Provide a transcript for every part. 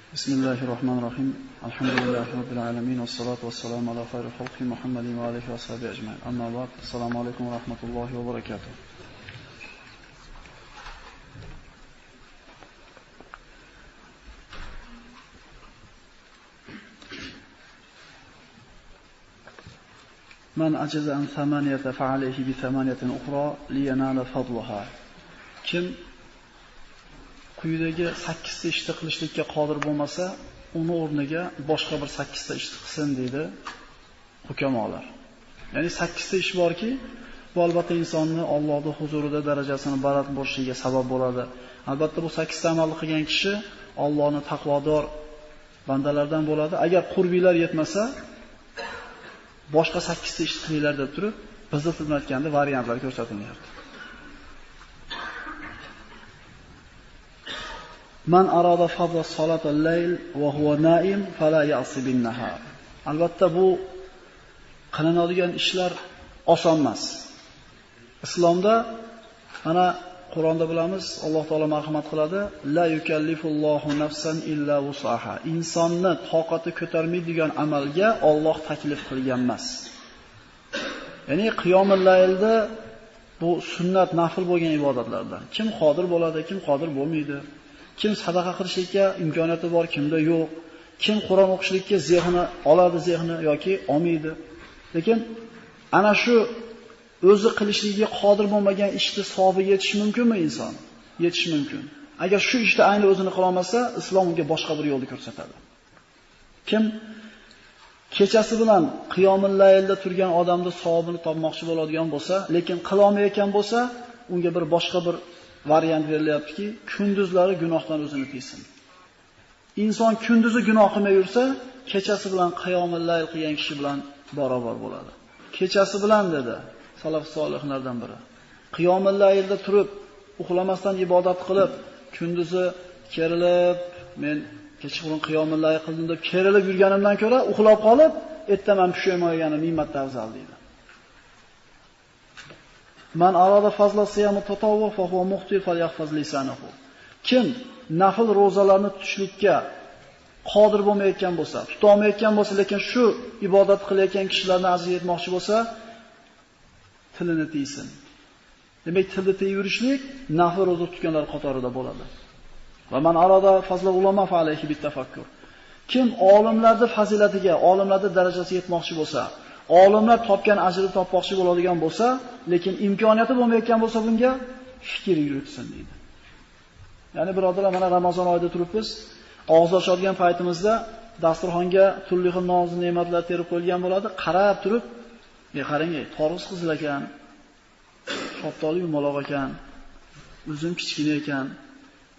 Bismillahirrahmanirrahim. Alhamdulillahi rabbil alamin vassalatu vassalamu ala xayril xalqi Muhammadin va alihi va sahbihi ajmain. Amma ba'd. Assalomu alaykum va rahmatullohi va barakatuh. Man ajaza an thamaniyata fa alayhi bi thamaniyatin ukhra liyanala fadlaha. Kim quyidagi 8 ta ishni qilishlikka qodir bo'lmasa, uni o'rniga boshqa bir 8 ta ishni qilsin deydi hukamolar. Ya'ni 8 ta ish borki, bu albatta insonni Allohning huzurida darajasini baland bo'lishiga sabab bo'ladi. Albatta bu 8 ta amalni qilgan kishi Allohning taqvodor bandalardan bo'ladi. Agar qurbiylar yetmasa, boshqa 8 ta ishni qilinglar deb turib, bizda xizmatganda variantlar ko'rsatilyapti. Man arada fadla salatal layl va huwa naim fala ya'si bin nahar. Albatta bu qilinadigan ishlar oson emas. Islomda mana Qur'onda bilamiz, Alloh taolo marhamat qiladi, la yukallifullohu nafsan illa wusaha. Insonni toqati ko'tarmaydigan amalga Alloh taklif qilgan emas. Ya'ni qiyomul laylda bu sunnat nafl bo'lgan ibodatlardan. Kim qodir bo'ladi, kim qodir bo'lmaydi. Kim sadaqa qilishlikka imkoniyati bor, kimda yo'q. Kim Qur'on o'qishlikka zehni oladi, zehni yoki olmaydi. Lekin ana shu o'zi qilishligiga qodir bo'lmagan ishni savobiga yetish mumkinmi inson? Yetish mumkin. Agar shu ishni ayni o'zini qila olmasa, islom unga boshqa bir yo'lni ko'rsatadi. Kim kechasi bilan qiyomul laylda turgan odamning savobini topmoqchi bo'ladigan bo'lsa, lekin qila olmayotgan bo'lsa, unga bir boshqa bir variant berilyaptiki, kunduzlari gunohdan o'zini tiysin. Inson kunduzi gunoh qilmay yursa, kechasi bilan qiyomul layl qilgan kishi bilan barobar bo'ladi. Kechasi bilan dedi salaf solihlardan biri. Qiyomul laylda turib, uxlamasdan ibodat qilib, kunduzi kerilib, men kechqurun qiyomul layl qildim deb kerilib yurganimdan ko'ra uxlab qolib, ertaman pushaymon bo'lganim ming marta afzal deydi. Man arada fazla siyami tatawwu fa huwa muxti falyahfaz lisanahu. Kim nafl ro'zalarni tutishlikka qodir bo'lmayotgan bo'lsa, tuta olmayotgan bo'lsa, lekin shu ibodat qilayotgan kishilarni ajriga yetmoqchi bo'lsa, tilini tiysin. Demak, tilni tiyib yurishlik nafl ro'za tutganlar qatorida bo'ladi. Va man arada fazla ulama fa alayhi bitafakkur. Kim olimlarning fazilatiga, olimlarning darajasiga yetmoqchi bo'lsa, olimlar topgan ajrini topmoqchi bo'ladigan bo'lsa, lekin imkoniyati bo'lmayotgan bo'lsa bunga fikr yuritsin deydi. Ya'ni birodarlar, mana Ramazon oyida turibmiz, og'iz ochadigan paytimizda dasturxonga turli xil noz ne'matlar terib qo'yilgan bo'ladi. Qarab turib, qarang, torg'iz qizil ekan, shaftoli yumaloq ekan, uzum kichkina ekan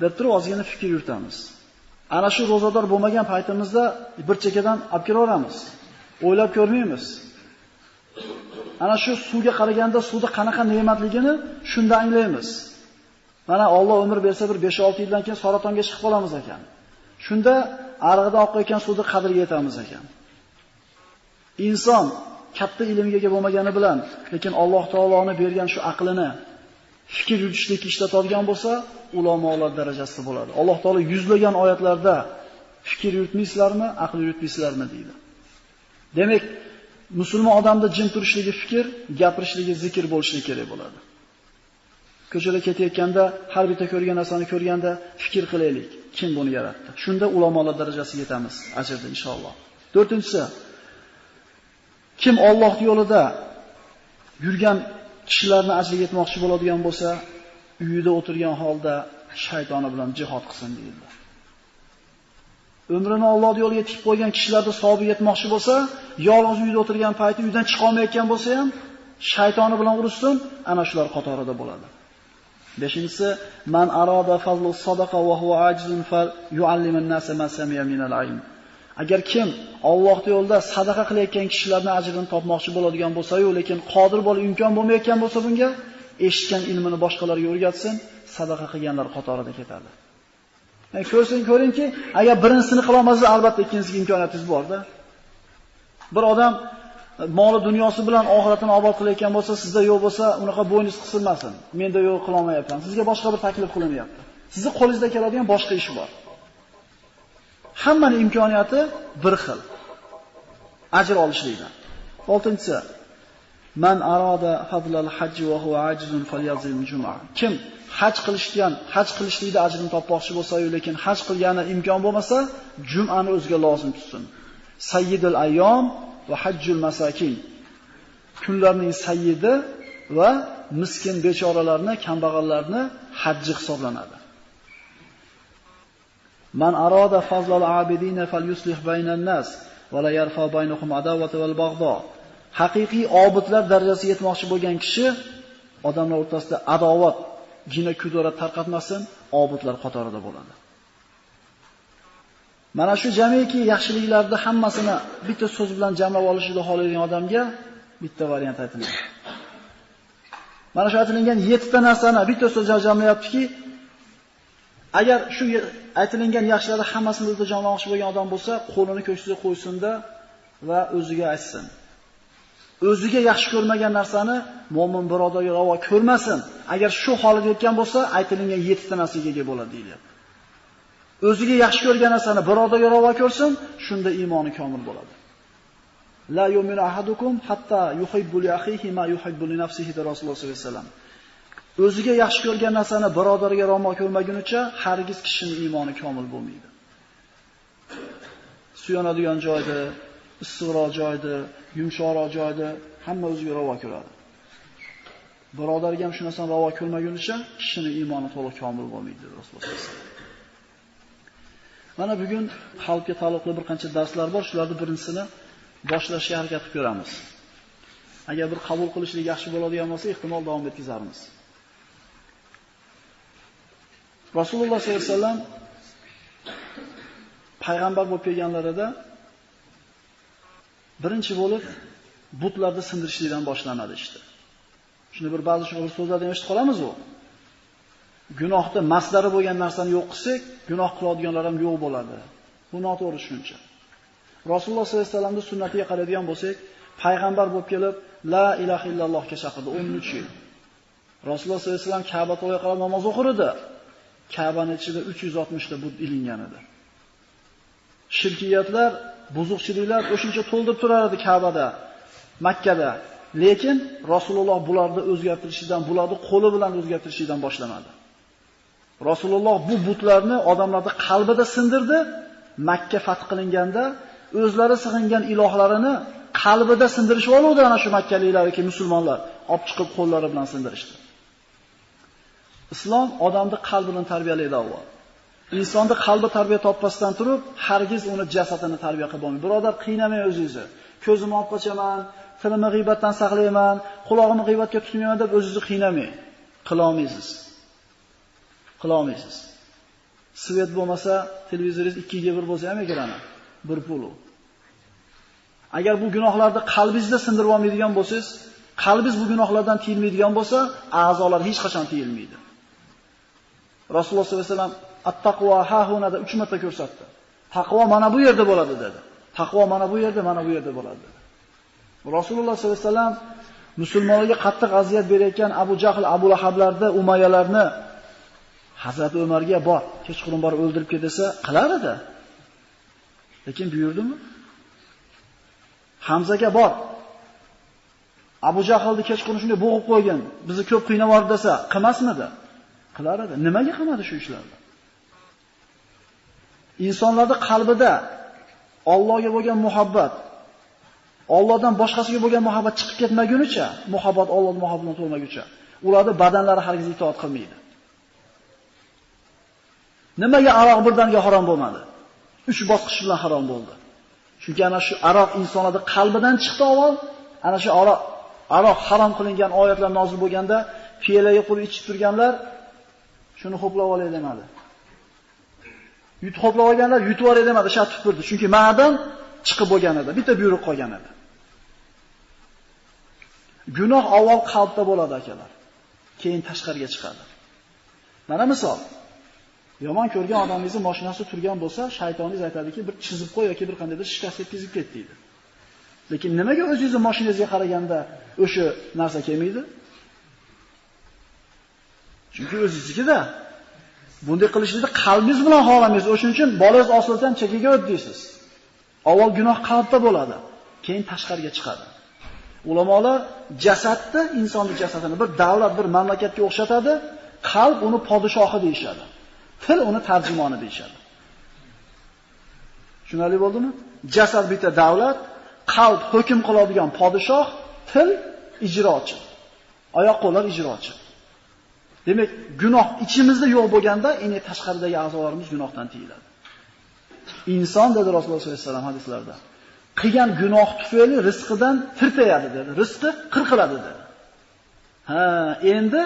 deb turib ozgina fikr yuritamiz. Ana shu ro'zador bo'lmagan paytimizda bir chekkadan olib kelaveramiz. O'ylab ko'rmaymiz. Ana shu suvga qaraganda suvda qanaqa ne'matligini shunda anglaymiz. Mana Alloh umr bersa bir 5-6 yildan keyin saratonga chiqib qolamiz ekan. Shunda arig'ida oqayotgan suvni qadriga yetamiz ekan. Inson katta ilmga ega bo'lmagani bilan, lekin Alloh taoloning bergan shu aqlini fikr yuritishlikka ishlatadigan bo'lsa, ulamolar darajasida bo'ladi. Alloh taolo yuzlagan oyatlarda fikr yuritmaysizlarmi, aql yuritmaysizlarmi deydi. Demak, musulmon odamda jim turishligi fikr, gapirishligi zikr bo'lishi kerak bo'ladi. Ko'chada ketayotganda har bitta ko'rgan narsani ko'rganda fikr qilaylik, kim buni yaratdi? Shunda ulamolar darajasiga yetamiz, ajrda inshaalloh. 4-inchisi, kim Alloh yo'lida yurgan kishilarni ajriga yetmoqchi bo'ladigan bo'lsa, uyida o'tirgan holda shaytoni bilan jihod qilsin deyildi. Umrini Alloh yo'liga tikib qo'ygan kishilarda savobiga yetmoqchi bo'lsa, yolg'iz uyda o'tirgan payti uydan chiqa olmayotgan bo'lsa ham shaytoni bilan urushsin, ana shular qatorida bo'ladi. 5-inchisi, man arada fazlu sadaqa va huwa ajizun fal yuallimun nasa ma sami'a minal ilm. Agar kim Alloh yo'lida sadaqa qilayotgan kishilarning ajrini topmoqchi bo'ladigan bo'lsa-yu, lekin qodir bo'lib imkon bo'lmayotgan bo'lsa bunga eshitgan ilmini boshqalarga o'rgatsin, sadaqa qilganlar qatorida ketadi. Yani ko'rsin, ko'ringki, agar birinchisini qila olmasa, albatta ikkinchisiga imkoniyatingiz bor-da. Bir odam moli dunyosi bilan oxiratini obod qilayotgan bo'lsa, sizda yo'q bo'lsa, unaqa bo'yningiz qisilmasin. Menda yo'q qila olmayapman. Sizga boshqa bir taklif qilinyapti. Sizni qo'lingizda keladigan boshqa ish bor. Hammaning imkoniyati bir xil. Ajr olishlikdan. 6-inchisi, man arada fadlal hajj va huwa ajizun falyazim jum'a. Kim haj qilishgan, haj qilishlikda ajrini topmoqchi bo'lsa-yu, lekin haj qilgani imkon bo'lmasa, jum'ani o'ziga lozim tutsin. Sayyidul ayyom va hajjul masakin. Kunlarning sayyidi va miskin bechoralarni, kambag'allarni hajji hisoblanadi. Man arada fazlal abidina falyuslih baynan nas va la yarfa baynahum adawata wal bag'do. Haqiqiy obidlar darajasiga yetmoqchi bo'lgan kishi odamlar o'rtasida adovat, gina kudurat tarqatmasin, obidlar qatorida bo'ladi. Mana shu jamiki yaxshiliklarni hammasini bitta so'z bilan jamlab olishni xohlagan odamga bitta variant aytiladi. Mana shu aytilgan 7 ta narsani bitta so'z jamlayaptiki, agar shu aytilgan yaxshiliklarni hammasini o'zida jamlamoqchi bo'lgan odam bo'lsa, qo'lini ko'ksiga qo'ysin-da va o'ziga aytsin. O'ziga yaxshi ko'rmagan narsani mo'min birodarga ravo ko'rmasin. Agar shu holatga yetgan bo'lsa, aytilgan 7 ta narsaga ega bo'ladi deyilyapti. O'ziga yaxshi ko'rgan narsani birodarga ravo ko'rsin, shunda iymoni komil bo'ladi. La yu'minu ahadukum hatta yuhibbu li akhihi ma yuhibbu li nafsihi, Rasululloh sollallohu alayhi vasallam. O'ziga yaxshi ko'rgan narsani birodarga ravo ko'rmagunicha hargiz kishining iymoni komil bo'lmaydi. Suyanadigan joyda, issiqroq joyda, yumshoqroq joyda hamma o'ziga ravo ko'radi. Birodarga ham shu narsani ravo ko'rmagunicha kishining iymoni to'liq komil bo'lmaydi, Rasululloh sollallohu alayhi vasallam. Mana bugun xalqqa taalluqli bir qancha darslar bor, shularning birinchisini boshlashga harakat qilib ko'ramiz. Agar bir qabul qilishlik yaxshi bo'ladigan bo'lsa, ehtimol davom etkazarmiz. Rasululloh sollallohu alayhi vasallam payg'ambar bo'lib kelganlarida birinchi bo'lib butlarni sindirishlikdan boshlanadi ishdi. Shuni bir ba'zi shu bir so'zlardan eshitib qolamiz u. Gunohda masdari bo'lgan narsani yo'q qilsak, gunoh qiladiganlar ham yo'q bo'ladi. Bu noto'g'ri tushuncha. Rasululloh sollallohu alayhi vasallamning sunnatiga qaraydigan bo'lsak, payg'ambar bo'lib kelib, la ilaha illallohga chaqirdi 13 yil. Rasululloh sollallohu alayhi vasallam Ka'ba to'g'ri qarab namoz o'qir edi. Ka'baning ichida 360 ta but ilingan edi. Shirkiyatlar, buzuqchiliklar o'shuncha to'ldirib turar edi Ka'bada, Makkada. Lekin Rasululloh bularni o'zgartirishidan, bularni qo'li bilan o'zgartirishidan boshlamadi. Rasululloh bu butlarni odamlarning qalbida sindirdi. Makka fath qilinganda o'zlari sig'ingan ilohlarini qalbida sindirishib oldi ana shu makkaliklarki musulmonlar olib chiqib qo'llari bilan sindirishdi. Islom odamni qalbini tarbiyalaydi avval. Insonni qalbi tarbiya topmasdan turib, hargiz uni jasadini tarbiya qilib bo'lmaydi. Birodar, qiynamang o'zingizni. Ko'zimni olib qochaman, tilimni g'iybatdan saqlayman, qulog'imni g'iybatga tutmayman deb o'zingizni qiynamang. Qila olmaysiz. Qila olmaysiz. Svet bo'lmasa, televizoringiz 2ga 1 bo'lsa ham ekrani, bir pul u. Agar bu gunohlarni qalbingizda sindirib olmaydigan bo'lsangiz, qalbingiz bu gunohlardan tiyilmaydigan bo'lsa, a'zolar hech qachon tiyilmaydi. Rasululloh sollallohu alayhi vasallam at-taqvo ha-hunada 3 marta ko'rsatdi. Taqvo mana bu yerda bo'ladi dedi. Taqvo mana bu yerda, mana bu yerda bo'ladi dedi. Rasululloh sollallohu alayhi vasallam musulmonlarga qattiq aziyat berayotgan Abu Jahl, Abu Lahablarni, Umayyalarni Hazrat Umarga bor, kechqurun borib o'ldirib ket desa, qilar edi. Lekin buyurdimi? Hamzaga bor. Abu Jahlni kechqurun shunday bo'g'ib qo'ygan, bizni ko'p qiynab yubordi desa, qilmasmidi? Qilar edi. Nimaga qilmadi shu ishlarni? Insonlarning qalbida Allohga bo'lgan muhabbat, Allohdan boshqasiga bo'lgan muhabbat chiqib ketmagunicha, muhabbat Allohning muhabbatidan to'lmaguncha, ularning badanlari hargiz itoat qilmaydi. Nimaga aroq birdaniga harom bo'lmadi? 3 bosqich bilan harom bo'ldi. Chunki ana shu aroq insonlarning qalbidan chiqdi avval, ana shu aroq harom qilingan oyatlar nozil bo'lganda, piyolaga qo'yib ichib turganlar shuni ho'plab olay demadi. Yutib ho'plab olganlar yutib olay demadi, shart tupurdi. Chunki ma'dan chiqib bo'lgan edi, bitta buyruq qolgan edi. Gunoh avval qalbda bo'ladi akalar, keyin tashqariga chiqadi. Mana misol, yomon ko'rgan odamingizni mashinasi turgan bo'lsa, shaytoningiz aytadiki, bir chizib qo'y yoki bir qandaydir shikast yetkazib ket deydi. Lekin nimaga o'zingizni mashinangizga qaraganda o'sha narsa kelmaydi? Chunki o'zingiznikida. Bunday qilishlikni qalbingiz bilan xohlamaysiz. O'shuning uchun bolangiz osilsa ham chekiga o't deysiz. Avval gunoh qalbda bo'ladi, keyin tashqariga chiqadi. Ulamolar jasadni, insonning jasadini bir davlat, bir mamlakatga o'xshatadi, qalb uni podshohi deyishadi. Til uni tarjimoni deyishadi. Tushunarli bo'ldimi? Jasad bitta davlat, qalb hukm qiladigan podshoh, til ijrochi. Oyoq qo'llar ijrochi. Demak, gunoh ichimizda yo'q bo'lganda, endi tashqaridagi a'zolarimiz gunohdan tiyiladi. Inson dedi Rasululloh sollallohu alayhi vasallam hadislarda, qilgan gunoh tufayli rizqidan tirtayadi dedi. Rizqi qirqiladi dedi. Ha, endi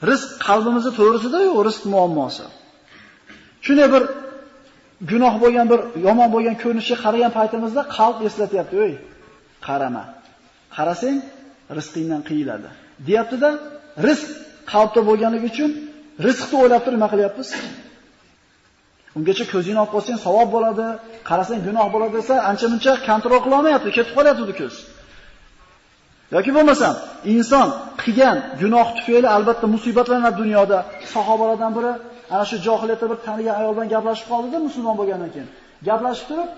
rizq qalbimizda to'g'risida yo'q, rizq muammosi. Shunday bir gunoh bo'lgan, bir yomon bo'lgan ko'rinishga qaragan paytimizda qalb eslatyapti, "Ey, qarama. Qarasang rizqingdan qiyiladi." Deyapti-da, rizq qalbda bo'lganligi uchun rizqni o'ylab turib nima qilyapmiz? Ungacha ko'zingni olib qo'ysang savob bo'ladi, qarasang gunoh bo'ladi desa, ancha-muncha kontrol qila olmayapti, ketib qolyapti ko'z. Yoki bo'lmasam, inson qilgan gunoh tufayli albatta musibatlanadi dunyoda. Sahobalardan biri ana shu johiliyatda bir tanigan ayol bilan gaplashib qoldi-da, musulmon bo'lgandan keyin. Gaplashib turib,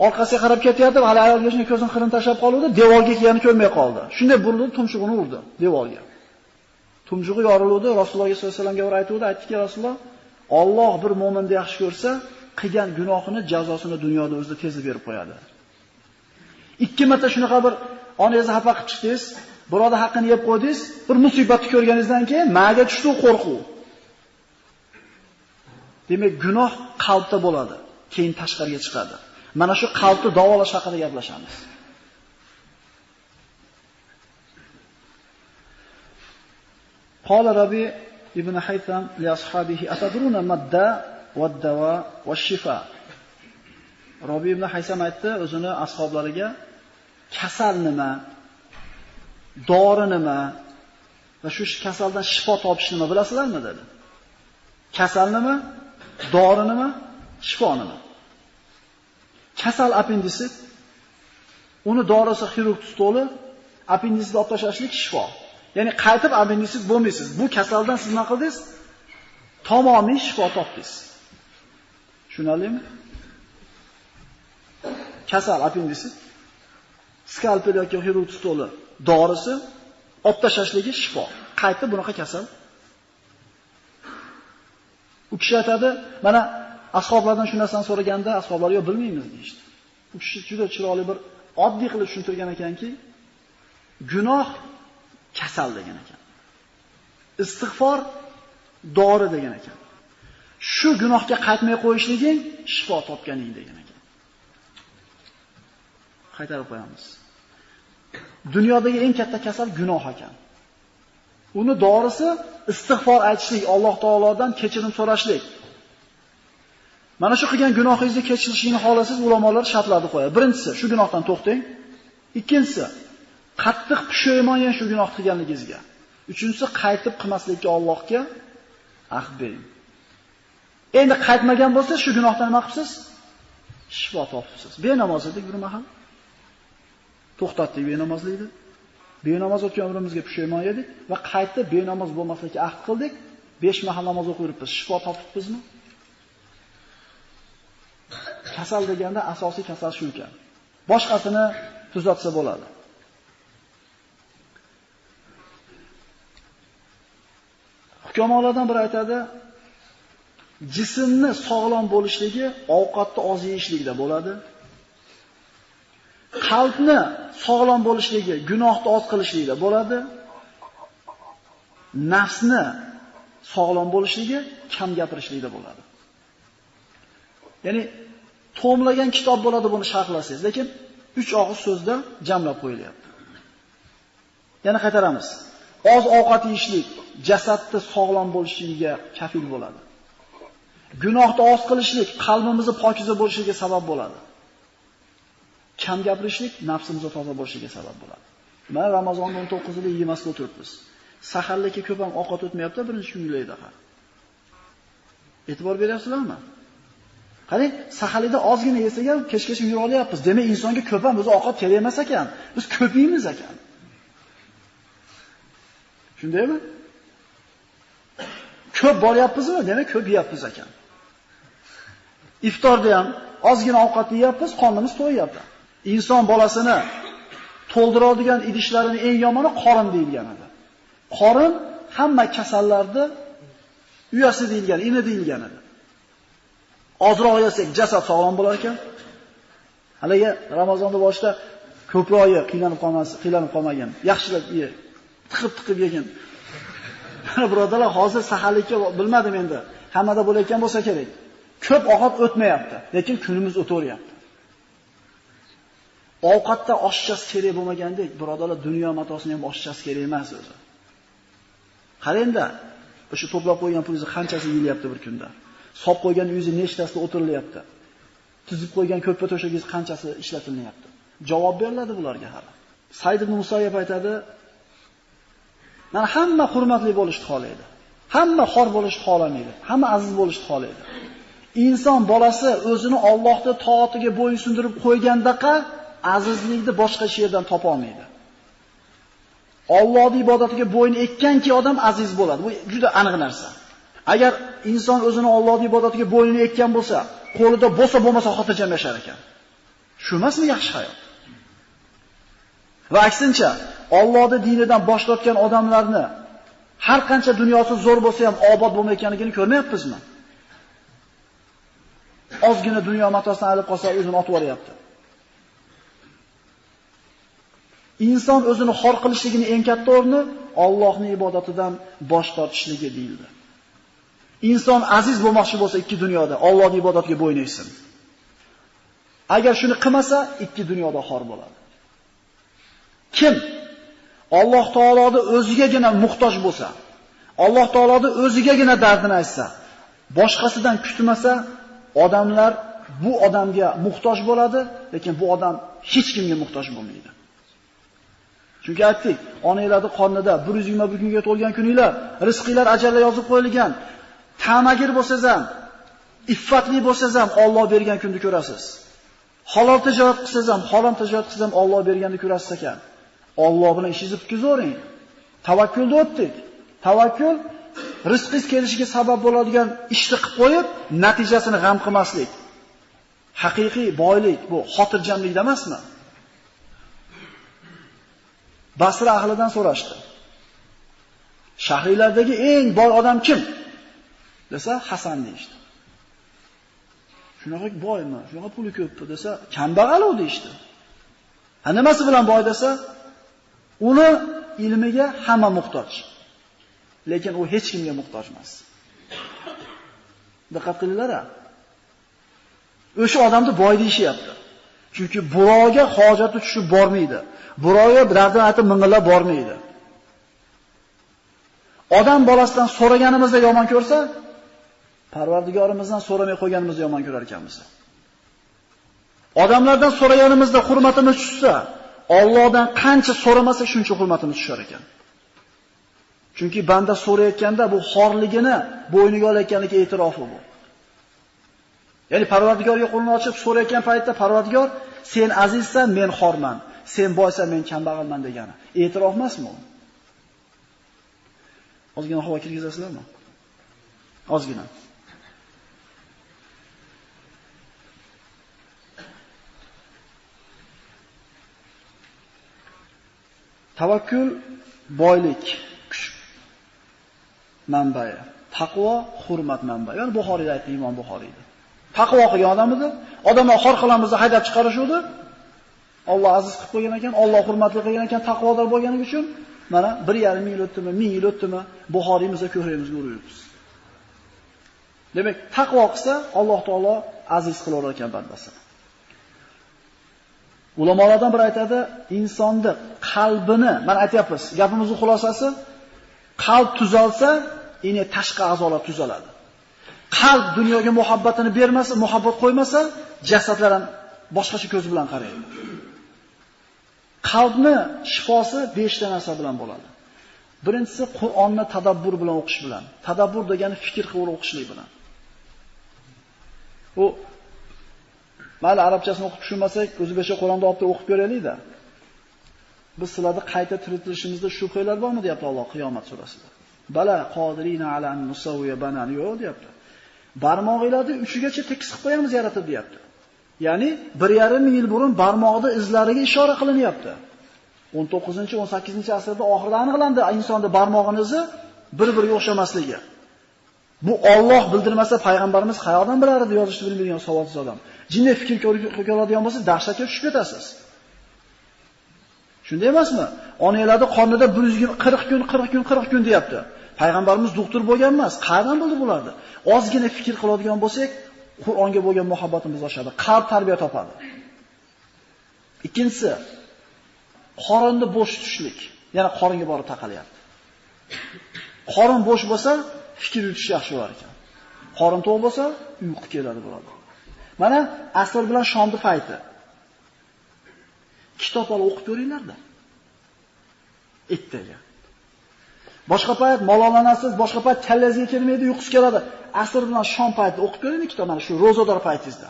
orqasiga qarab ketyapti, hali ayolga shunday ko'zini qirin tashlab qoldi, devorga kelganini ko'rmay qoldi. Shunday burildi, tumshug'ini urdi devorga. Tumshug'i yorildi, Rasululloh sollallohu alayhi vasallamga bir aytdi, aytdiki, Rasululloh, Alloh bir mo'minni yaxshi ko'rsa, qilgan gunohini jazosini dunyoda o'zida tez berib qo'yadi. Ikki marta shunaqa bir onangizni xafa qilib chiqdingiz, birodar haqqini yeb qo'ydingiz, bir musibatni ko'rganingizdan keyin maga tushdi qo'rquv. Demak, gunoh qalbda bo'ladi, keyin tashqariga chiqadi. Mana shu qalbni davolash haqida gaplashamiz. Qala Rabi ibn Haytham li ashabihi atadruna madda wad-dawa wash-shifa. Rabi ibn Haytham aytdi o'zini ashablariga, kasal nima, dori nima va shu kasaldan shifo topish nima bilasizlarmi dedi. Kasal nima, dori nima, shifo nima? Kasal appendisit, uni dorisi xirurg stoli, appendisitni olib tashlashlik shifo. Ya'ni qaytib appendisit bo'lmaysiz. Bu kasaldan siz nima qildingiz? Tamomiy shifo topdingiz. Tushunarlimi? Kasal appendisit, skalpel yoki xirurg stoli dorisi olib tashlashligi shifo. Qaytib bunaqa kasal. U kishi aytadi, mana ashoblardan shu narsani so'raganda, ashoblar yo'q bilmaymiz deyishdi. U kishi juda chiroyli bir oddiy qilib tushuntirgan ekanki, gunoh kasal degan ekan. Istig'for dori degan ekan. Shu gunohga qaytmay qo'yishliging shifo topganing degan ekan. Qaytarib qo'yamiz. Dunyodagi eng katta kasal gunoh ekan. Uni dorisi istig'for aytishlik, Alloh taolodan kechirim so'rashlik. Mana shu qilgan gunohingizni kechirishini xohlasangiz, ulamolar shartlarni qo'yadi. Birinchisi, shu gunohdan to'xtang. Ikkinchisi, qattiq pushaymon yang shu gunoh qilganligingizga. Uchinchisi, qaytib qilmaslikka Allohga ahd bering. Endi qaytmagan bo'lsa, shu gunohdan nima qilibsiz? Shifo topibsiz. Benamoz edik bir mahal. To'xtatdik benamozlikni. Benamoz o'tgan umrimizga pushaymon edik va qaytib benamoz bo'lmaslikka ahd qildik. 5 mahal namoz o'qib yuribmiz. Shifo topibmizmi? Kasal deganda asosiy kasal shu ekan. Boshqasini tuzatsa bo'ladi. Hukamolardan biri aytadi, jismni sog'lom bo'lishligi ovqatni oz yeyishlikda bo'ladi. Qalbni sog'lom bo'lishligi gunohni oz qilishlikda bo'ladi. Nafsni sog'lom bo'lishligi kam gapirishlikda bo'ladi. Ya'ni to'mlagan kitob bo'ladi buni sharhlasangiz, lekin 3 og'iz so'zda jamlab qo'yilyapti. Yana qaytaramiz. Oz ovqat yeyishlik jasadni sog'lom bo'lishligiga kafil bo'ladi. Gunohni oz qilishlik qalbimizni pokiza bo'lishiga sabab bo'ladi. Kam gapirishlik nafsimizni toza bo'lishiga sabab bo'ladi. Mana Ramazonning 19-ida yemasda o'tiribmiz. Saharlikka ko'p ham ovqat o'tmayapti, birinchi kunlarda ham. E'tibor beryapsizlarmi? Qarang, saharlikda ozgina yesak ham kechgacha yura olyapmiz. Demak, insonga ko'p ham o'zi ovqat kerak emas ekan. Biz ko'p yeymiz ekan. Shundaymi? Ko'p boryapmizmi? Demak, ko'p yeyapmiz ekan. Iftorda ham ozgina ovqat yeyapmiz, qornimiz to'yyapti. Inson bolasini to'ldiradigan idishlarini eng yomoni qorin deyilgan edi. Qorin hamma kasallarni uyasi deyilgan, ini deyilgan edi. Ozroq yesak jasad sog'lom bo'lar ekan. Haligi Ramazonda boshida ko'proq ye, qiynalib qolmas, qiynalib qolmagan. Yaxshilab ye, tiqib-tiqib yegin. Mana birodarlar, hozir saharlikka bilmadim endi. Hammada bo'layotgan bo'lsa kerak. Ko'p ovqat o'tmayapti, lekin kunimiz o'taveryapti. Ovqatda oshchasi kerak bo'lmagandek, birodarlar, dunyo matosini ham oshchasi kerak emas o'zi. Qarang-da, o'sha to'plab qo'ygan pulingizni qanchasi yeyilyapti bir kunda? Sop qo'ygan uyingizni nechtasida o'tirilyapti? Tuzib qo'ygan ko'rpa to'shagingiz qanchasi ishlatilyapti? Javob beriladi bularga hali. Said ibn Musayyib aytadi, mana hamma hurmatli bo'lishni xohlaydi. Hamma xor bo'lishni xohlamaydi. Hamma aziz bo'lishni xohlaydi. Inson bolasi o'zini Allohning toatiga bo'ysundirib qo'ygandaqa azizlikni boshqa yerdan topa olmaydi. Allohning ibodatiga bo'yin ekkanki odam aziz bo'ladi. Bu juda aniq narsa. Agar inson o'zini Allohning ibodatiga bo'ynini ekkan bo'lsa, qo'lida bo'lsa bo'lmasa xotirjam yashar ekan. Shu emasmi yaxshi hayot? Va aksincha, Allohning dinidan bosh tortgan odamlarni har qancha dunyosi zo'r bo'lsa ham obod bo'lmayotganligini ko'rmayapmizmi? Ozgina dunyo matosidan ayrilib qolsa o'zini otib yuboryapti. Inson o'zini xor qilishligining eng katta o'rni Allohning ibodatidan bosh tortishligi deyildi. Inson aziz bo'lmoqchi bo'lsa ikki dunyoda Allohning ibodatiga bo'yin egsin. Agar shuni qilmasa, ikki dunyoda xor bo'ladi. Kim Alloh taologa o'zigagina muhtoj bo'lsa, Alloh taologa o'zigagina dardini aytsa, boshqasidan kutmasa, odamlar bu odamga muhtoj bo'ladi, lekin bu odam hech kimga muhtoj bo'lmaydi. Chunki aytdik, onanglarning qornida 121 kunga to'lgan kuninglar, rizqinglar ajallar yozib qo'yilgan. Ta'magir bo'lsangiz ham, iffatli bo'lsangiz ham Alloh bergan kunni ko'rasiz. Halol tijorat qilsangiz ham, harom tijorat qilsangiz ham Alloh berganni ko'rasiz ekan. Alloh bilan ishingizni bitkazavering. Tavakkulni o'tdik. Tavakkul rizqingiz kelishiga sabab bo'ladigan ishni qilib qo'yib, natijasini g'am qilmaslik. Haqiqiy boylik bu xotirjamlikda emasmi? Basra ahlidan so'rashdi. Shahriylardagi eng boy odam kim? Desa, Hasan deyishdi. Shunaqa boymi? Shunaqa puli ko'pmi desa, kambag'al u deyishdi. Ha, nimasi bilan boy desa, uni ilmiga hamma muhtoj. Lekin u hech kimga muhtoj emas. Diqqat qilinglar-a. O'sha odamni boy deyishyapti. Chunki birovga hojati tushib bormaydi. Birovga dardini aytib ming'illab bormaydi. Odam bolasidan so'raganimizda yomon ko'rsa, Parvardigorimizdan so'ramay qo'yganimizda yomon ko'rar ekanmiz. Odamlardan so'raganimizda hurmatimiz tushsa, Allohdan qancha so'ramasak shuncha hurmatimiz tushar ekan. Chunki banda so'rayotganda bu xorligini bo'yniga olayotganligi e'tirofi bu. Ya'ni Parvardigorga qo'lini ochib so'rayotgan paytda Parvardigor, sen azizsan, men xorman, sen boysan, men kambag'alman degani. E'tirof emasmi u? Ozgina havo kirgizasizlarmi? Ozgina. Tavakkul boylik, kuch manbai. Taqvo hurmat manbai. Ya'ni Buxoriyda aytdi, Imom Buxoriyda. Taqvo qilgan odam edi. Odamlar xor qilamiz, haydab chiqarishuvdi. Alloh aziz qilib qo'ygan ekan, Alloh hurmatli qilgan ekan, taqvodor bo'lgani uchun mana 1,5 ming yil o'tdimi, 1000 yil o'tdimi, Buxoriymizda ko'rayimizga uribmiz. Demak, taqvo qilsa Alloh taolo aziz qilaverar ekan bandasini. Ulamolardan biri aytadi, insonni qalbini, mana aytyapmiz, gapimizning xulosasi, qalb tuzalsa, endi tashqi a'zolar tuzaladi. Qalb dunyoga muhabbatini bermasa, muhabbat qo'ymasa, jasadlar ham boshqacha ko'z bilan qaraydi. Qalbni shifosi 5 ta narsa bilan bo'ladi. Birinchisi Qur'onni tadabbur bilan o'qish bilan. Tadabbur degani fikr qilib o'qishlik bilan. U mayli arabchasini o'qib tushunmasak, o'zbekcha Qur'onni olib turib o'qib ko'raylik-da. Biz sizlarni qayta tiriltirishimizda shubhalar bormi deyapti Alloh Qiyomat surasida. Bala qodirina ala an nusawwiya banan, yo'q deyapti. Barmog'inglarni uchigacha tekis qilib qo'yamiz yaratib deyapti. Ya'ni 1,5 ming yil burun barmoqda izlariga ishora qilinyapti. 19-18-asrda oxirida aniqlandi insonda barmog'ining izi bir-biriga o'xshamasligi. Bu Alloh bildirmasa payg'ambarimiz qayoqdan bilar edi yozishni bilmaydigan savodsiz odam. Jinday fikr ko'radigan bo'lsa dahshatga tushib ketasiz. Shunday emasmi? Onalarda qornida 140 kun, 40 kun, 40 kun deyapti. Payg'ambarimiz doktor bo'lgan emas, qayerdan bildi bularni? Ozgina fikr qiladigan bo'lsak, Qur'onga bo'lgan muhabbatimiz oshadi, qalb tarbiya topadi. Ikkinchisi, qorinni bo'sh tutishlik. Yana qoringa borib taqalyapti. Qorin bo'sh bo'lsa, fikr yuritish yaxshi bo'lar ekan. Qorin to'q bo'lsa, uyqu keladi birodar. Mana asr bilan shomni payti. Kitob olib o'qib ko'ringlar-da. Ertaga. Boshqa payt malollanasiz, boshqa payt kallangizga kelmaydi, uyqusi keladi. Asr bilan shom payti o'qib ko'ring kitob, mana shu ro'zador paytingizda.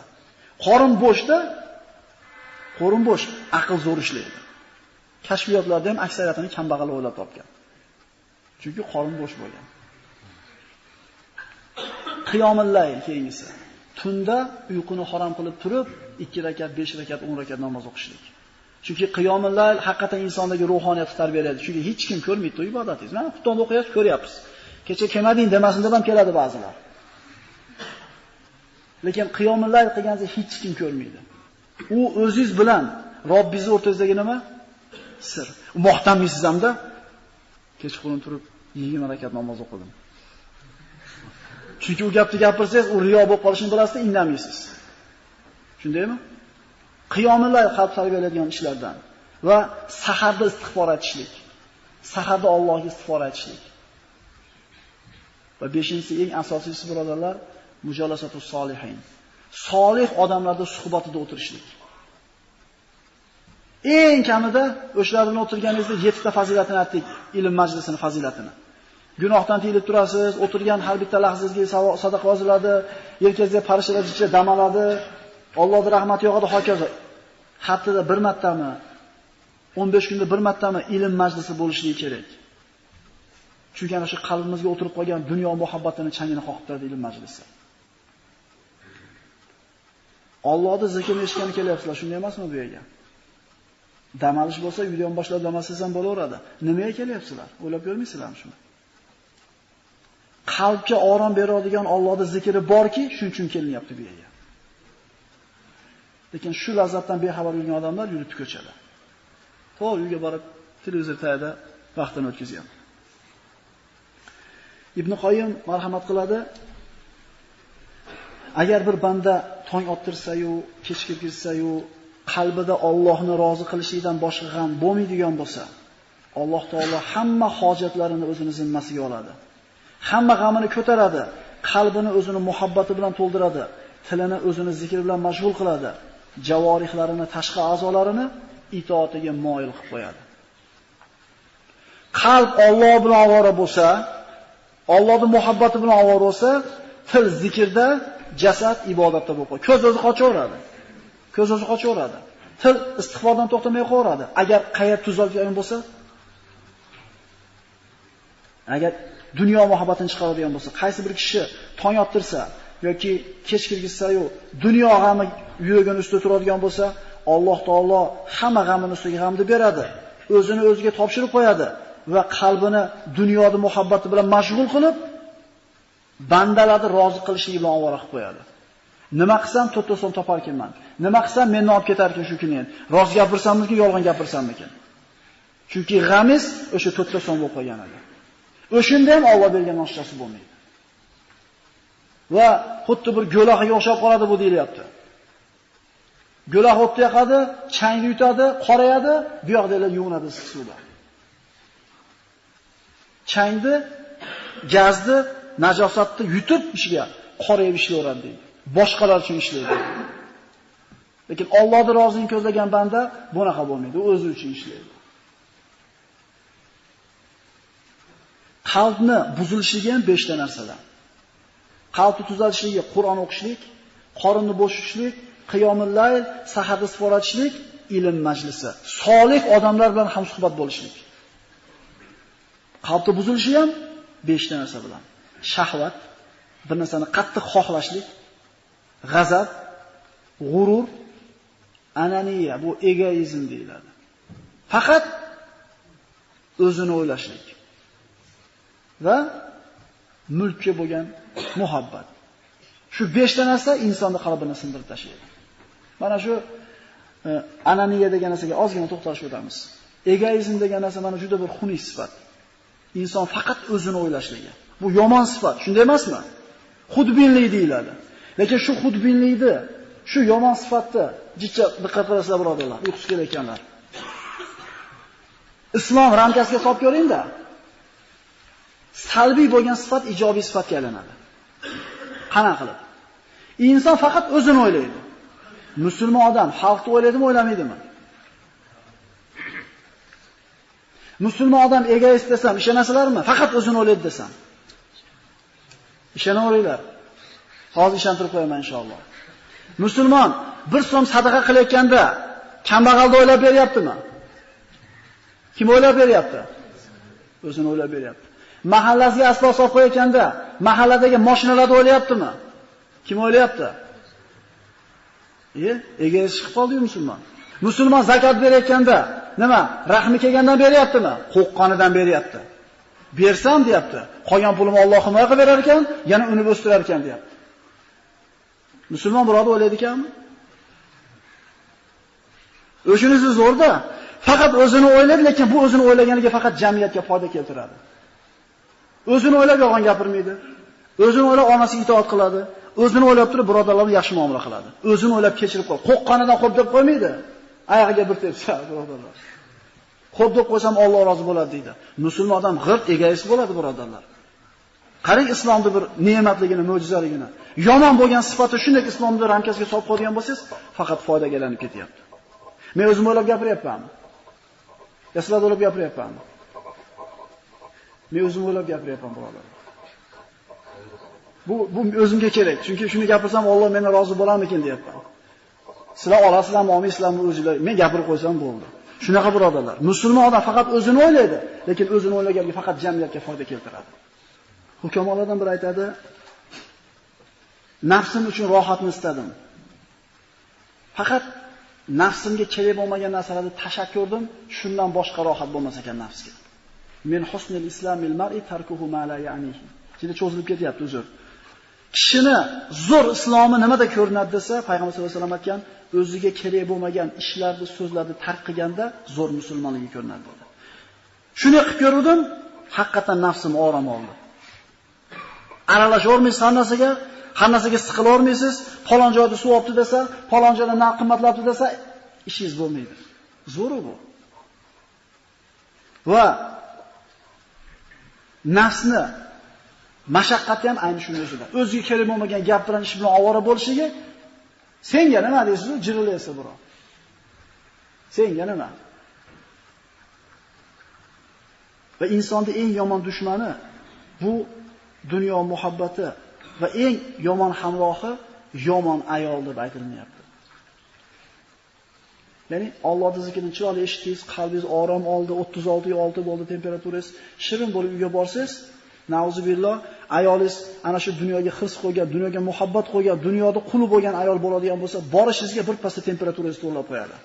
Qorin bo'shda, qorin bo'sh, aql zo'r ishlaydi. Kashfiyotlarda ham aksariyatini kambag'al o'ylab topgan. Chunki qorin bo'sh bo'lgan. Qiyomul layl keyingisi. Tunda uyquni harom qilib turib, 2 rakat, 5 rakat, 10 rakat namoz o'qishlik. Chunki qiyomul layl haqiqatan insondagi ruhoniyatni tarbiyalaydi. Chunki hech kim ko'rmaydi u ibodatingizni. Mana xutbani o'qiyapsiz, ko'ryapsiz. Kecha kelmading demasin deb ham keladi ba'zilar. Lekin qiyomul layl qilganingizda hech kim ko'rmaydi. U o'zingiz bilan Robbingiz o'rtangizdagi nima? Sir. Maqtanmaysiz hamda kechqurun turib 20 rakat namoz o'qidim. Chunki u gapni gapirsangiz, u riyo bo'lib qolishini bilasizda, indamaysiz. Shundaymi? Qiyomul layl qalb tarbiyalaydigan ishlardan va saharda istig'for aytishlik. Saharda Allohga istig'for aytishlik. Va beshinchisi, eng asosiysi birodarlar, mujolasatus solihin. Solih odamlarda suhbatida o'tirishlik. Eng kamida o'shalar bilan o'tirganingizda 7 ta fazilatini aytdik, ilm majlisini fazilatini. Gunohdan tiyilib turasiz, o'tirgan har bitta lahzangizga sadaqa yoziladi, yelkangizga farishtalar jicha dam oladi, Allohning rahmati yog'adi, hokazo. Haftada bir martami, 15 kunda bir martami ilm majlisi bo'lishligi kerak. Chunki ana shu qalbimizga o'tirib qolgan dunyo muhabbatini changini qoqib turadi ilm majlisi. Allohning zikrini eshitgani kelyapsizlar, shunday emasmi bu yerga? Dam olish bo'lsa, uydan boshlab dam olsangiz ham bo'laveradi. Nimaga kelyapsizlar? O'ylab ko'rmaysizlarmi shuni? Qalbga orom beradigan Allohning zikri borki, shuning uchun kelinyapti bu yerga. Lekin shu lazzatdan bexabar yurgan odamlar yuribdi ko'chada. To'g'ri uyga borib televizor tagida vaqtini o'tkazyapti. Ibn Qoyim marhamat qiladi. Agar bir banda tong ottirsa-yu, kech kirgizsa-yu, qalbida Allohni rozi qilishlikdan boshqa g'am bo'lmaydigan bo'lsa, Alloh taolo hamma hojatlarini o'zini zimmasiga oladi. Hamma g'amini ko'taradi, qalbini o'zini muhabbati bilan to'ldiradi, tilini o'zini zikri bilan mashg'ul qiladi, javorihlarini, tashqi a'zolarini itoatiga moyil qilib qo'yadi. Qalb Alloh bilan ovora bo'lsa, Allohning muhabbati bilan ovora bo'lsa, til zikrda, jasad ibodatda bo'lib qoladi. Ko'z o'zi qochaveradi. Ko'z o'zi qochaveradi. Til istig'fordan to'xtamay qo'yaveradi. Agar qayer tuzalgan bo'lsa, agar dunyo muhabbatini chiqaradigan bo'lsa, qaysi bir kishi tong ottirsa yoki kech kirgizsa-yu, dunyo g'ami yuragini ustida turadigan bo'lsa, Alloh taolo hamma g'amini ustiga g'amni beradi. O'zini o'ziga topshirib qo'yadi va qalbini dunyoda muhabbati bilan mashg'ul qilib, bandalarni rozi qilishligi bilan ovora qilib qo'yadi. Nima qilsam 4 so'm topar ekanman. Nima qilsam menni olib ketar ekan shu klient. Rost gapirsammikin, yolg'on gapirsammikin? Chunki g'amiz o'sha 4 so'm bo'lib qolgan edi. O'shunda ham Alloh bergan oshchasi bo'lmaydi. Va xuddi bir go'laga o'xshab qoladi bu deyilyapti. Go'laq o'tni yoqadi, changni yutadi, qorayadi, bu yoqdagilar yuvinadi issiq suvda. Changni, gazni, najosatni yutib ishiga qorayib ishlayveradi deydi. Boshqalar uchun ishlaydi. Lekin Allohning roziligini ko'zlagan banda bunaqa bo'lmaydi, u o'zi uchun ishlaydi. Qalbni buzilishiga ham 5 ta narsadan. Qalbni tuzatishligi Qur'on o'qishlik, qorinni bo'sh tutishlik, qiyomul layl, saharda istig'for etishlik, ilm majlisi, solih odamlar bilan hamsuhbat bo'lishlik. Qalbni buzilishi ham 5 ta narsa bilan. Shahvat, bir narsani qattiq xohlashlik, g'azab, g'urur, ananiya, bu egoizm deyiladi. Faqat o'zini o'ylashlik va mulkka bo'lgan muhabbat. Shu 5 ta narsa insonni qalbini sindirib tashlaydi. Mana shu ananiya degan narsaga ozgina to'xtalishib o'tamiz. Egoizm degan narsa mana juda bir xunuk sifat. Inson faqat o'zini o'ylashligi. Bu yomon sifat, shunday emasmi? Xudbinlik deyiladi. Lekin shu xudbinlikni, shu yomon sifatni jicha diqqat qilasizlar birodarlar, uyqusi kelayotganlar. Islom ramkasiga solib ko'ring-da. Salbiy bo'lgan sifat ijobiy sifatga aylanadi. Qana qilib? Inson faqat o'zini o'ylaydi. Musulmon odam xalqni o'ylaydimi, o'ylamaydimi? Musulmon odam egoist desam, ishonasizlarmi? Faqat o'zini o'ylaydi desam. Ishonaveringlar. Hozir ishontirib qo'yaman inshaalloh. Musulmon bir so'm sadaqa qilayotganda kambag'alni o'ylab beryaptimi? Kim o'ylab beryapti? O'zini o'ylab beryapti. Mahallasiga asbob solib qo'yayotganda mahalladagi mashinalarni o'ylayaptimi? Kim o'ylayapti? Egoist chiqib qoldi-yu musulmon. Musulmon zakot berayotganda nima? Rahmi kelgandan beryaptimi? Qo'rqqanidan beryapti. Bersam deyapti. Qolgan pulimni Alloh himoya qilib berar ekan, yana uni o'stirar ekan deyapti. Musulmon birodar o'ylaydi ekanmi? O'shingiz zo'rda. Faqat o'zini o'ylaydi, lekin bu o'zini o'ylaganiga faqat jamiyatga foyda keltiradi. O'zini o'ylab yolg'on gapirmaydi. O'zini o'ylab onasiga itoat qiladi. O'zini o'ylab turib birodarlarni yaxshi muomala qiladi. O'zini o'ylab kechirib qo'yadi. Qo'rqqanidan xo'p deb qo'ymaydi. Oyog'iga bir tepsa, birodarlar. Xo'p deb qo'ysam Alloh rozi bo'ladi deydi. Musulmon odam g'irt egoist bo'ladi, birodarlar. Qarang islomda bir ne'matligini, mo'jizaligini. Yomon bo'lgan sifati shunday islomda ramkasiga solib qo'ygan bo'lsangiz, faqat foydaga aylanib ketyapti. Men o'zim o'ylab gapiryapmanmi? Ya sizlar o'ylab gapiryapmanmi? Men o'zim o'ylab gapiryapman, birodarlar. Bu o'zimga kerak. Chunki shuni gapirsam Alloh mendan rozi bo'larmikin deyapman. Sizlar olasizlarmi, olmaysizlarmi o'zinglar. Men gapirib qo'ysam bo'ldi. Shunaqa birodarlar. Musulmon odam faqat o'zini o'ylaydi, lekin o'zini o'ylaganiga faqat jamiyatga foyda keltiradi. Hukamolardan biri aytadi: nafsim uchun rohatni istadim. Faqat nafsimga kerak bo'lmagan narsalarni tashlab ko'rdim, shundan boshqa rohat bo'lmas ekan nafsga. Men husnul islamil mar'i tarkuhu ma la ya'nihi. Juda cho'zilib ketyapti, uzr. Kishini zo'r islomi nimada ko'rinadi desa, Payg'ambar sollallohu alayhi vasallam aytgan, o'ziga kerak bo'lmagan ishlarni, so'zlarni tark qilganda zo'r musulmonligi ko'rinadi dedi. Shuni qilib ko'rdim, haqiqatan nafsim orom oldi. Aralashavermaysiz har narsaga, har narsaga siqilavermaysiz, falon joyda suv olibdi desa, falon joyda narx qimmatlabdi desa, ishingiz bo'lmaydi. Zo'r bu. Va nafsni mashaqqati ham ayni shuni o'zida. O'ziga kerak bo'lmagan gap bilan, ish bilan ovora bo'lishiga senga nima deysiz, jirillaysiz birov. Senga nima? Va insonning eng yomon dushmani bu dunyo muhabbati va eng yomon hamrohi yomon ayol deb aytilyapti. Ya'ni Allohning zikrini chiroyli eshitdingiz, qalbingiz orom oldi, 36.6 bo'ldi temperaturangiz, shirin bo'lib uyga borsangiz, nauzubillah, ayolingiz ana shu dunyoga hirs qo'ygan, dunyoga muhabbat qo'ygan, dunyoda quli bo'lgan ayol bo'ladigan bo'lsa, borishingizga bir pasda temperaturangiz to'g'rilab qo'yadi.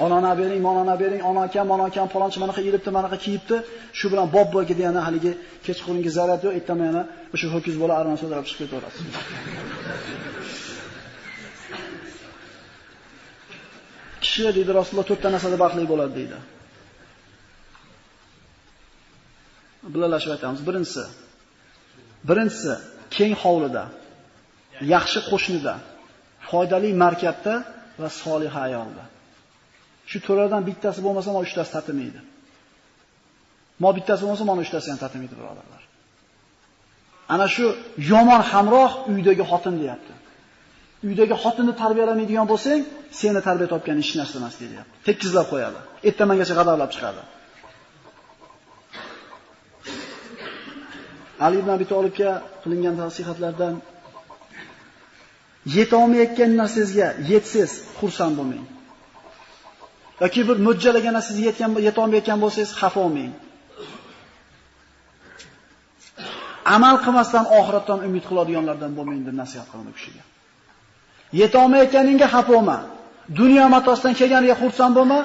Onani bering, monani bering, ona akam, mana akam, palonchi manaqa yeyibdi, manaqa kiyibdi. Shu bilan bob bo'ldi yana haligi kechqurungi zaryad yo'q, ertaman yana o'sha ho'kiz bola armon so'rab chiqib ketaverasiz. Kishi deydi Rasululloh to'rtta narsada baxtli bo'ladi deydi. Bilalashib aytamiz. Birinchisi keng hovlida, yaxshi qo'shnida, foydali markabda va solih ayolda. Shu to'rtdan bittasi bo'lmasa, mana uchtasi tatimaydi. Mo bittasi bo'lmasa, mana uchtasi ham tatimaydi, birodarlar. Ana shu yomon hamroh uydagi xotin deyapti. Uydagi xotinni tarbiyalamaydigan bo'lsang, seni tarbiya topgan hech narsa emas deyapti. Tekkizlab qo'yadi. Ertamangacha g'adablab chiqadi. Ali ibn Abi Tolibga qilingan nasihatlardan yeta olmayotgan narsangizga yetsiz xursand bo'lmang. Yoki bir mo'jalagan narsangizga yeta olmayotgan bo'lsangiz xafa bo'lmang. Amal qilmasdan oxiratdan umid qiladiganlardan bo'lmang deb nasihat qiladi u kishiga. Yeta olmayotganingga xafa bo'lma. Dunyo matosidan kelganiga xursand bo'lma,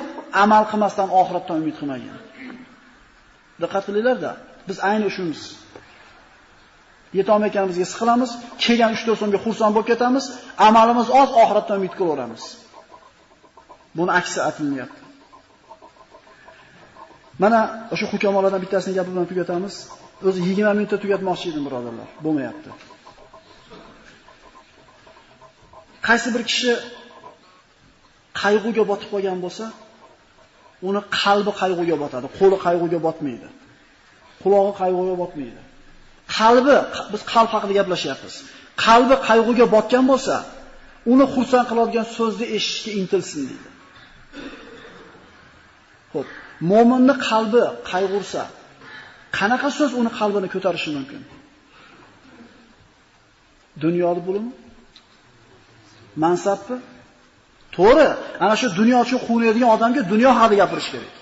amal qilmasdan oxiratdan umid qilmagin. Diqqat qilinglar-da, biz ayni shunimiz. Yeta olmayotganimizga siqilamiz, kelgan 3-4 so'mga xursand bo'lib ketamiz, amalimiz oz, oxiratdan umid qilaveramiz. Buni aksi aytilyapti. Mana o'sha hukamolardan bittasini gapi bilan tugatamiz. O'zi 20 minutda tugatmoqchi edim, birodarlar, bo'lmayapti. Qaysi bir kishi qayg'uga botib qolgan bo'lsa, uni qalbi qayg'uga botadi, qo'li qayg'uga botmaydi. Qulog'i qayg'uga botmaydi. Qalbi, biz qalb haqida gaplashyapmiz. Qalbi qayg'uga botgan bo'lsa, uni xursand qiladigan so'zni eshitishga intilsin deydi. Xo'p, mo'minning qalbi qayg'ursa, qanaqa so'z uni qalbini ko'tarishi mumkin? Dunyoda pulimi? Mansabmi? To'g'ri, ana shu dunyo uchun quvnaydigan odamga dunyo haqida gapirish kerak.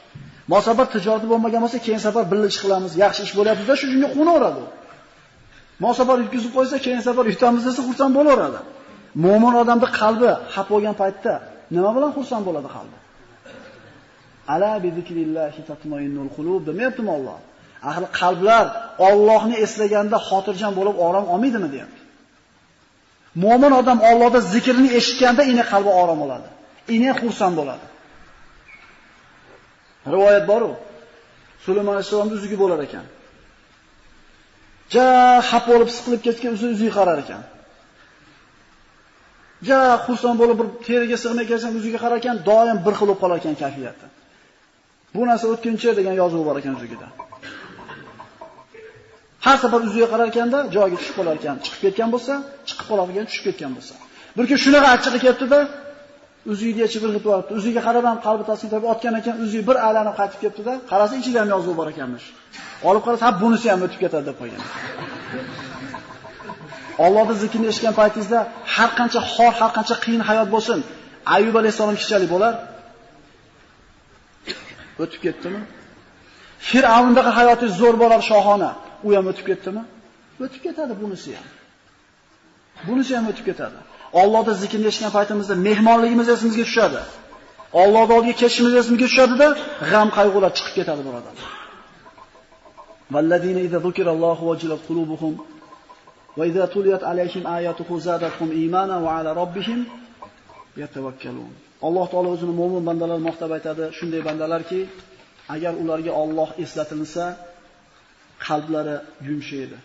Mosafar tijorati bo'lmagan bo'lsa, keyin safar birga ish qilamiz, yaxshi ish bo'lyapti-da, shu shunga qunaveradi. Mosafar yutkizib qo'ysa, keyin safar yutamiz desa xursand bo'laveradi. Mo'min odamning qalbi xafa bo'lgan paytda nima bilan xursand bo'ladi qalbi? Ala bi zikrillahi tatmainnul qulub demayaptimi Alloh? Ahli qalblar Allohni eslaganda xotirjam bo'lib orom olmaydimi deyapti. Mo'min odam Allohning zikrini eshitganda ine qalbi orom oladi. Ine xursand bo'ladi. Rivoyat bor-u. Sulaymon alayhissalomning uzugi bo'lar ekan. Ja xafa bo'lib siqilib ketgan uzugi qarar ekan. Ja xursand bo'lib bir teriga sig'may kelsam uzugi qarar ekan, doim bir xil bo'lib qolar ekan kayfiyati. Bu narsa o'tkinchi degan yozuv bor ekan uzugida. Har safar uzugiga qarar ekanda joyiga tushib qolar ekan, chiqib ketgan bo'lsa, chiqib qoladigan, tushib ketgan bo'lsa. Bir kun shunaqa achchig'i kelibdi-da, uzugini yechib irg'itib yuboribdi. Uzugiga qarab ham qalbi taskin topib otgan ekan, uzugi bir aylanib qaytib ketdi-da, qarasa ichida ham yozuv bor ekanmish. Olib qarasa, ha bunisi ham o'tib ketadi deb qo'ygan. Allohning zikrini eshitgan paytingizda har qancha xor, har qancha qiyin hayot bo'lsin, Ayyub alayhisalom kichalik bo'lar. O'tib ketdimi? Fir'avndaqa hayoti zo'r bo'lar shohona, u ham o'tib ketdimi? O'tib ketadi bunisi ham. Bunisi ham o'tib ketadi. Allohning zikrini eshitgan paytimizda mehmonligimiz esimizga tushadi. Allohning oldiga kelishimiz esimizga tushadi-da, g'am qayg'ular chiqib ketadi birodarlar. Vallazina iza zukirallohu wajilat qulubuhum va iza tuliyat alayhim ayatuhu zadatuhum iymana va ala robbihim yatavakkalun. Alloh taolo o'zini mo'min bandalarini maqtab aytadi, shunday bandalarki, agar ularga Alloh eslatilsa, qalblari yumshaydi.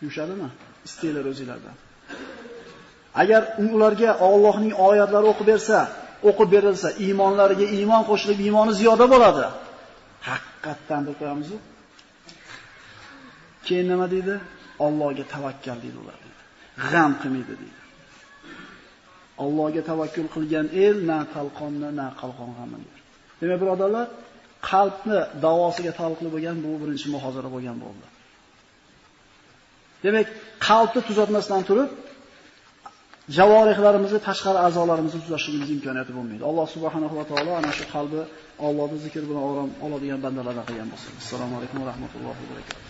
Yumshadimi? Istaylar o'zinglardan. Agar ularga Allohning oyatlari o'qib bersa, o'qib berilsa, iymonlariga iymon qo'shilib, iymoni ziyoda bo'ladi. Haqiqatdan deb qo'yamiz-ku. Keyin nima deydi? Allohga tavakkal deydi ular deydi. G'am qilmaydi deydi. Allohga tavakkul qilgan el na talqonni, na qalqon g'amini yer. Demak, birodarlar, qalbni davosiga taalluqli bo'lgan bu birinchi muhozara bo'lgan bo'ldi. Demak, qalbni tuzatmasdan turib, javorihlarimizni, tashqari a'zolarimizni tuzatishimiz imkoniyati bo'lmaydi. Alloh subhanahu va taolo ana shu qalbi Allohning zikri bilan orom oladigan bandalardan qilgan bo'lsin. Assalomu alaykum va rahmatullohi va barakatuh.